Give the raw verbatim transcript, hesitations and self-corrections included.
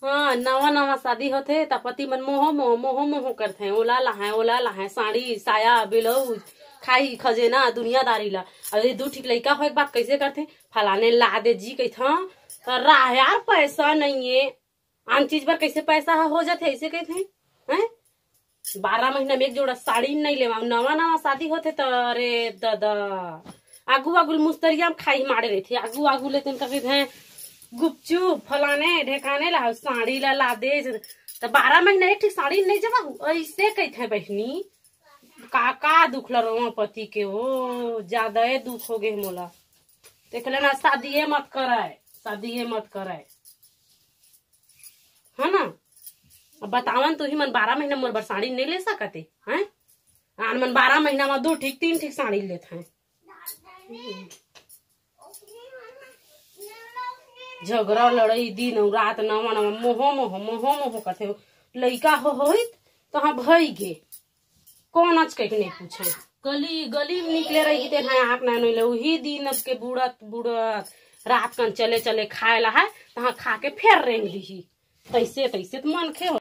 हाँ, नवा नवा शादी होथे त पति मन मोहो मोहो मोहो मोहो करथे, ओला लाहे, ओला लाहे, साड़ी, साया, ब्लाउज, खाई खजेना, दुनियादारी ला। अब ये दू ठीक लइका होए के बाद कैसे करथे, फलाने ला दे जी कहिथन, त राह यार पैसा नहीं है, आन चीज बर कैसे पैसा ह हो जाथे ऐसे कहिथे, हैं? बारह महीना में एक जोड़ा साड़ी नहीं लेवा, नवा नवा शादी होथे त अरे दादा, आगू आगू ले मुस्तरिया में खाई मारे रहिथे, आगू आगू ले तेन कहिथे गुपचुप फलाने ढेकाने ला, साड़ी ला ला दे। त बारह महीना एक ठीक साड़ी नहीं जमा, ऐसे कहिथे बहिनी। का का दुख ल रोवा पति के, ओ ज्यादा दुख हो गे मोला। देख लेना, शादिये मत कराए, शादिये मत कराए, है ना? अब बतावन, तुही मन बारह महीना मोर बर साड़ी नहीं ले सकते हैं? आन मन बारह महीना में दो ठीक तीन ठीक साड़ी लेत हैं। झगड़ा लड़ाई दिन अउ रात, नवा नवा मोहो मोहो मोहो मोहो कथे। लइका हो होइत तो हाँ भई गे, कौन आज कहीं नहीं पूछे। गली गली में निकले रही तेन है आप ना नहीं ले, उही दिन अब के बुड़त बुड़त रात कन चले चले खाए ला है, तहाँ खा के फेर रेंग दीही। तैसे तैसे तो मन खे हो।